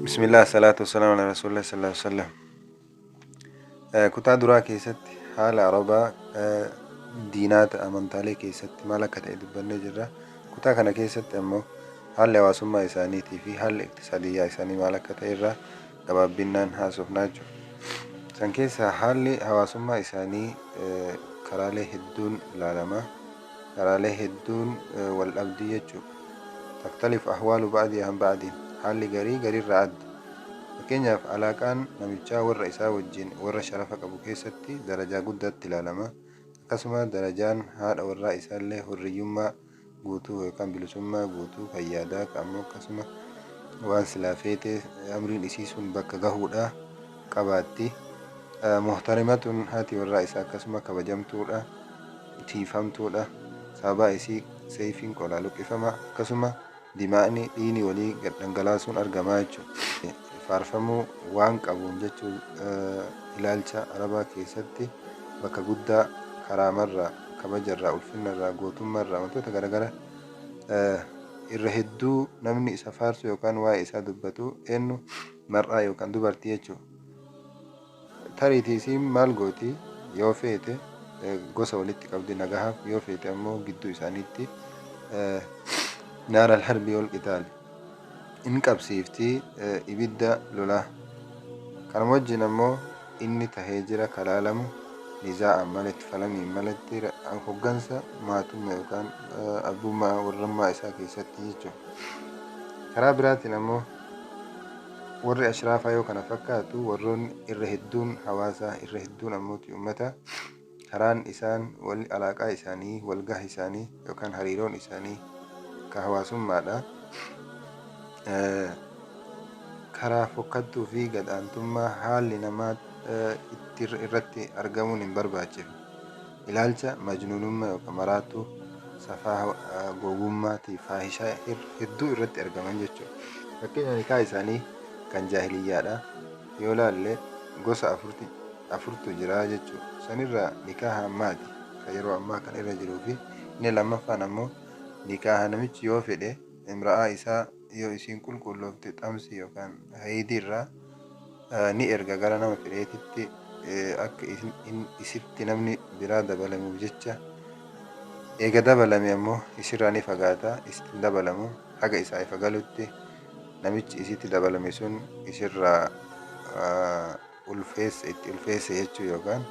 Bismillah, salaatu wassalamu ala rasulillah sallallahu alaihi wasallam. Kutaa duraa keessatti haala Arabaa diinaata amantaalee keessatti maal akka ta'e dubbannee jirra. Kutaa kana keessatti ammoo haalli hawaasummaa isaaniitii fi haalli iqtisaadiyyaa isaanii maal akka ta'e irraa gabaabbinnaan haasofnaa jechuudha. San keessa haalli hawaasummaa isaanii karaalee hedduun ilaalama. Karaalee hedduun wal dhabdii jechuudha. Taktalifu ahwaalu ba'dii an ba'diin, haalli garii gariirraa adda. Fakkeenyaaf, alaaqaan namichaa warra isaa wajjin warra sharafa qabu keessatti darajaa guddaatti ilaalama. Akkasuma darajaan haadha warraa isaallee hurriyyummaa guutuu yookaan bilisummaa guutuu kan yaadaa kan ammoo akkasuma waan silaa feete amriin isii sun bakka gahuudha qabaatti. Muhtarimatun, haati warraa isaa akkasuma kabajamtuudha, tiifamtuudha. Sababaa isii seeyfiin qolaa luqqifama, akkasuma dimaa'ni, dhiini walii gad dhangalaasuun argamaa jechuudha. Faarfamuu waan qabuun jechuu ilaalcha Arabaa keessatti bakka guddaa karaamarraa, kabajarraa, ulfinnarraa, gootummarraa, wantoota garagara irra hedduu namni isa faarsu yookaan waa'ee isaa dubbatu eenyu? Mar'aa yookaan dubartii jechuudha. Tariitii isiin maal gooti? Yoo feete gosa walitti qabdi nagahaaf, yoo feete ammoo gidduu isaaniitti naara al-harbi wal qitaal in qabsiifti, ibidda lolaa. Kanuma wajjin ammoo inni tahee jira kalaalamu nizaa'aan maletti, falamiin malatti, hoggansa maatummaa yookaan abbummaa warrummaa isaa keessatti jechuudha. Karaa biraatiin ammoo warri ashraafaa yoo kana fakkaatu, warroonni irra hedduun hawaasaa, irra hedduun ammooti ummata, karaan isaan wal alaaqaa isaanii, walgaha isaanii yookaan hariiroon isaanii ka hawaasummaadha. Karaa fokkattuu fi gad-aantummaa haalli namaa itti irratti argamuun hin barbaachifne. Ilaalcha majnuunummaa yookaan maraatuu, safaa, gowwummaatii faahishaa hedduu irratti argaman jechuudha. Fakkeenya, nikaa isaanii kan jaahiliyyaadha. Yoo laalle gosa afurtu jira jechuudha. Sanirraa nikaaha ammaati kan yeroo ammaa kan irra jiruu fi inni lammaffaan ammoo nikaaha namichi yoo fedhe imra'aa isaa yoo isiin qulqulloofte xamsii yookaan hayiidii irraa ni erga gara nama fedheetitti, akka isitti namni biraa dabalamuuf jecha. Eega dabalame ammoo isirraa ni fagaata, isitti hin dabalamu haga isaa ifa galutti, namichi isitti dabalame sun isirraa ulfeesse, itti ulfeesse jechuu, yookaan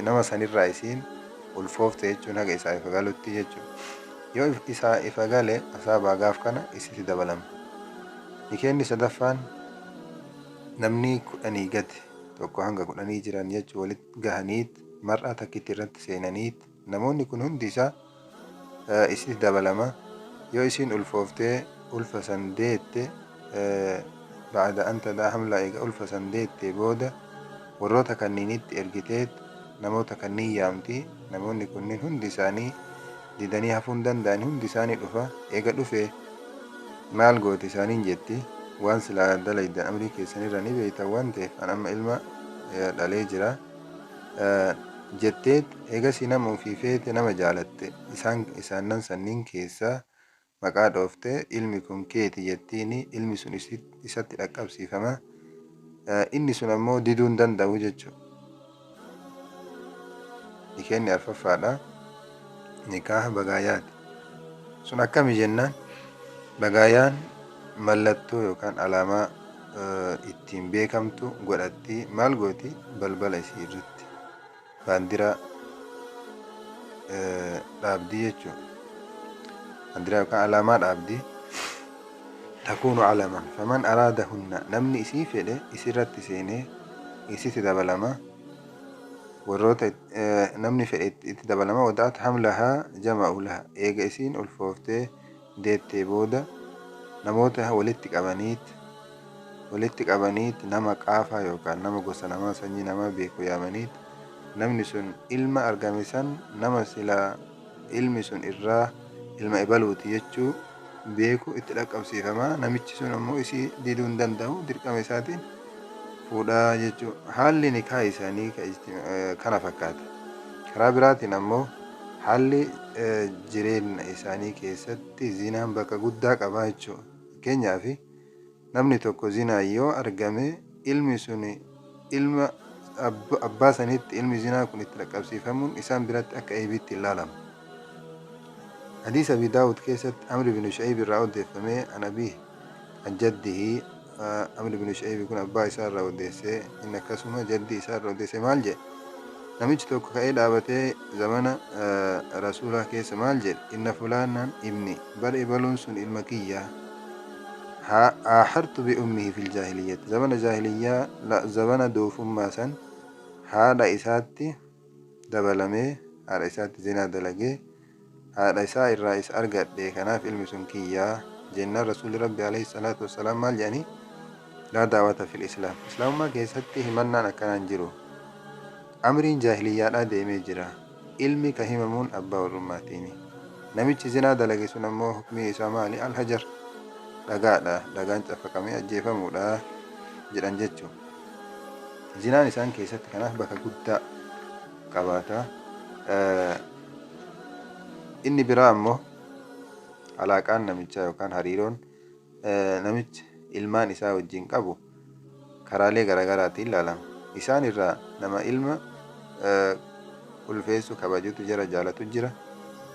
nama sanirraa isiin ulfoofte jechuun haga isaa ifa galutti jechuudha. Yoo isaa ifa gale asaabaa gaaf kana isitti dabalama. Nikeenni sadaffaan namni 10 gadi, 1 hanga 10 jiran jechuu, walitti gahaniit mar'aa takkitti irratti seenaniit namoonni kun hundi isaa isitti dabalama. Yoo isiin ulfooftee ulfa san deette, ba'da an tadaa hamlaa, eega ulfa san deette booda warroota kanniinitti ergiteet namoota kanniin yaamti. Namoonni kunniin hundi isaanii didanii hafuu hin danda'an, hundi isaanii dhufa. Eega dhufe maal gooti? Isaaniin jetti, waan silaa dalaydan amrii keessanirra ni beeytan waan ta'eef, an amma ilma dhalee jira jetteet. Eegasii nama ofii feete, nama jaalatte isaan isaannan sanniin keessaa maqaa dhooftee ilmi kun keeti jettiini. Ilmi sun isatti dhaqqabsiifama, inni sun ammoo diduu hin danda'u jechuudha. Nikeenni arfaffaadha. Nikaaha bagaayaati. Sun akkami jennaan, bagaayaan mallattoo yookaan alaamaa ittiin beekamtu godhatti. Maal gooti? Balbala isii irratti baandiraa dhaabdii jechuudha. Baandiraa yookaan alaamaa dhaabdii. Takuunu calaman faman araadahunna, namni isii fedhe isirratti seenee isitti dabalama. Warroota namni fedhe itti dabalama. Wada'at hamlahaa jama'u laha, eega isiin ulfooftee deettee booda namoota walitti qabaniit nama qaafaa yookaan nama gosa namaa, sanyii namaa beeku yaamaniit, namni sun ilma argame san nama silaa ilmi sun irraa ilma ebaluuti jechuu beeku itti dhaqqabsiifama. Namichi sun ammoo isii diduu hin danda'u, dirqama isaatiin fuudhaa jechuu. Haalli nikaa isaanii kana fakkaata. Karaa biraatiin ammoo haalli jireenya isaanii keessatti zinaan bakka guddaa qabaa jechuudha. Fakkeenyaaf, Namni tokko zinaa yoo argame, ilmi suni ilma abbaa sanitti ilmi zinaa kun itti dhaqqabsiifamuun isaan biratti akka eebiitti ilaalamu. Hadiisa Abi Daawud keessatti Amr ibn Shu'ayb irraa odeeffamee, an abiihi an jaddihi, Amr ibn Shu'ayb kun abbaa isaa irraa odeesse, inni akkasuma jaddii isaa irraa odeesse, maal jedhe? Namichi tokko ka'ee dhaabatee zamana Rasuulaa keessa maal jedhe? Inna fulaanan ibni, bar ebaluun sun ilma kiyya, aahartu bi ummihi fil jaahiliyyati, zamana jaahiliyyaa, zamana doofummaa san haadha isaatti dabalamee, haadha isaatti zinaa dalagee, haadha isaa irraa isa argadhe, kanaaf ilmi sun kiyyaa jennaan, Rasuulli Rabbi alayhi salaatu wassalaam maal jedhanii? Laa daawata fil islaam, islaamummaa keessatti himannaan akkanaan jiru, amriin jaahiliyyaadhaa deemee jira, ilmi ka himamuun abbaa warrummaatiini. Namichi zinaa dalage sun ammoo hukmiin isaa maali? Alhajar, dhagaadha, dhagaan cafaqamee ajjeefamuudha jedhan jechuu. Zinaan isaan keessatti kanaaf bakka guddaa qabaata. Inni biraa ammoo alaaqaan namichaa yookaan hariiroon namichi ilmaan isaa wajjin qabu karaalee garaagaraatiin ilaalama. Isaan irraa nama ilma ulfeessu, kabajutu jira, jaalatu jira.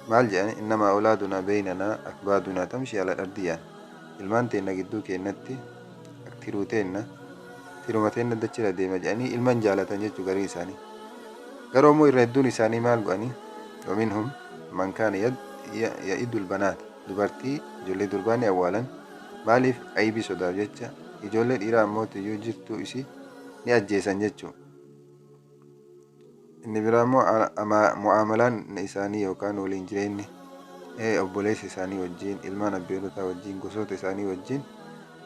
Maal jedhan? Innamaa awlaadunaa beeynanaa akbaadunaa tamshi ala ardiyaan, ilmaan teenna gidduu keennatti tiruu teenna, tiruma teenna dachira deema jedhanii ilman jaalatan jechuu garii isaanii. Garuu immoo irra hedduun isaanii maal godhanii? Waminhum man kaana ya'idul banaat, dubartii ijoollee durbaa ni awwaalan. Maaliif? Aybii sodaaf jecha. Ijoollee dhiiraa ammoo tiyyuu jirtuu isii ni ajjeesan jechuu. Inni biraa immoo mu'aamalaan isaanii yookaan waliin jireenyi obboleessa isaanii wajjin, ilmaan abbeerotaa wajjin, gosoota isaanii wajjin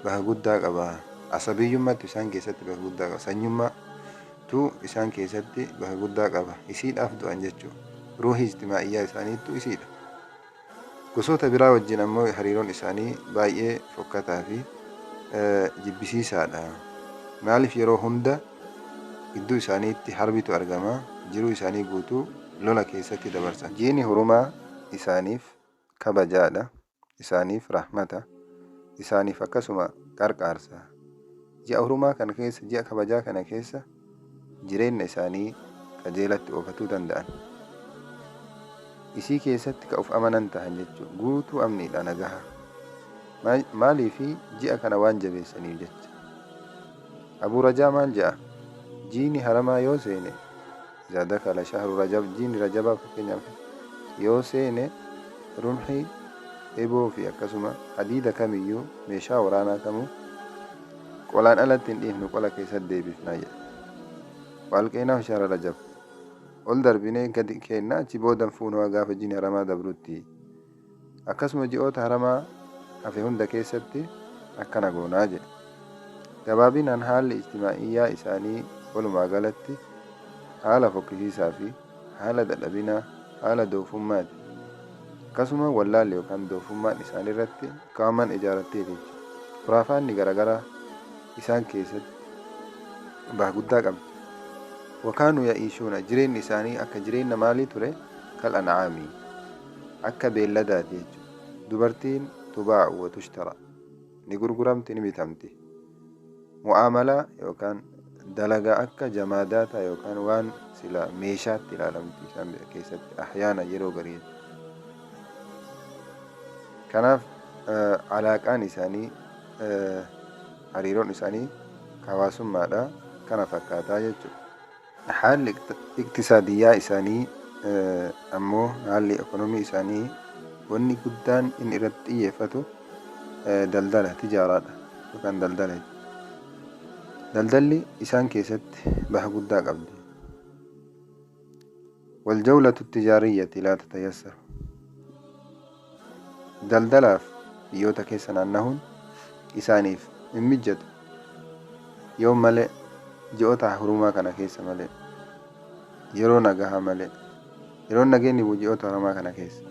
bakka guddaa qaba. Asabiyyummaatti isaan keessatti bakka guddaa qaba. Sanyummaatu isaan keessatti bakka guddaa qaba. Isiidhaaf du'an jechuudha. Ruuhii ijtimaa'iyyaa isaaniittu isiidha. Gosoota biraa wajjin ammoo hariiroon isaanii baay'ee fokkataa fi jibbisiisaadha. Maaliif? Yeroo hunda gidduu isaaniitti harbitu argama. Jiruu isaanii guutuu lola keessatti dabarsan. Jiini hurumaa isaaniif kabajaadha. Isaaniif rahmata. Isaaniif akkasuma qarqaarsa. Ji'a hurumaa kana keessa, ji'a kabajaa kana keessa jireenya isaanii qajeelatti oofatuu danda'an. Isii keessatti ka uf amanan tahan jechuudha. Guutuu amniidha, nagaha. Maaliifi? Ji'a kana waan jabeessaniif jecha. Abuu Rajaa maal jedha? Jiini haramaa yoo seene, izaa dakala shahru Rajab, jiini Rajabaa fakkeenyaaf yoo seene, rumxii, eboo fi akkasuma hadiida kamiyyuu, meeshaa waraanaa kamuu qolaan alatti hin dhiifnu, qola keessatti deebifnaa jedha. Waalqeenaahu shahra Rajab, ol darbinee gadi keenna, achi boodan fuunuu gaafa jiini haramaa dabrutti. Akkasuma ji'oota haramaa hafe hunda keessatti akkana goonaa jedhe. Gabaabinaan haalli ijtimaa'iyyaa isaanii walumaa galatti haala fokkisiisaa fi haala dadhabinaa, haala doofummaati. Akkasuma wallaalli yookaan doofummaan isaan irratti qaamaan ijaarattee jechuudha. Khuraafaanni garaagaraa isaan keessatti bakka guddaa qabdi. Wakaanuu ya'iishuuna, jireenyi isaanii akka jireenya maalii ture? Kal an'aamii, akka beelladaati jechuudha. Dubartiin tubaa'u wa tushtara, ni gurguramti, ni bitamti. Mu'aamalaa yookaan dalagaa akka jamaadaataa yookaan waan sila meeshaatti ilaalamti isaan keessatti ahyaana, yeroo garii. Kanaaf alaaqaan isaanii, hariiroon isaanii hawaasummaadha kana fakkaataa jechuudha. Haalli iqtisaadiyyaa isaanii ammoo, haalli ekonomii isaanii, wanni guddaan inni irratti xiyyeeffatu daldala, tijaaraadha yookaan daldala. Daldalli isaan keessatti baha guddaa qabdi. Waljawlatu tijaariyyati laa tatayassaru. Daldalaaf biyyoota keessa naannahuun isaaniif hin mijjatu. Yoo malee ji'oota hurumaa kana keessa malee, yeroo nagahaa malee, yeroo nageenyi bu'u ji'oota haramaa kana keessa.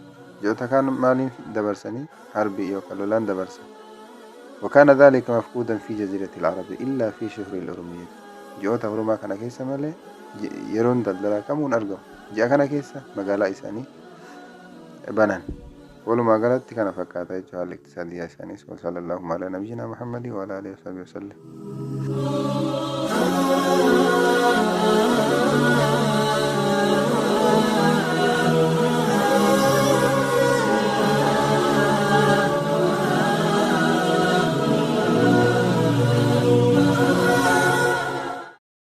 Ji'oota kaan maaliin dabarsanii? Harbii yookaan lolaan dabarsan. وكان ذلك مفقودا في جزيرة العرب إلا في شهر الأرمية. Ji'oota hurumaa kana keessa malee yeroon daldalaa kamuun argamu. Ji'a kana keessa magaalaa isaanii banan. Walumaa galatti kana fakkaata jechuudha haalli iqtisaadiyyaa isaaniis. Wa sallallahu ala nabiyyina Muhammadin wa ala alihi wa sahbihi wa sallam.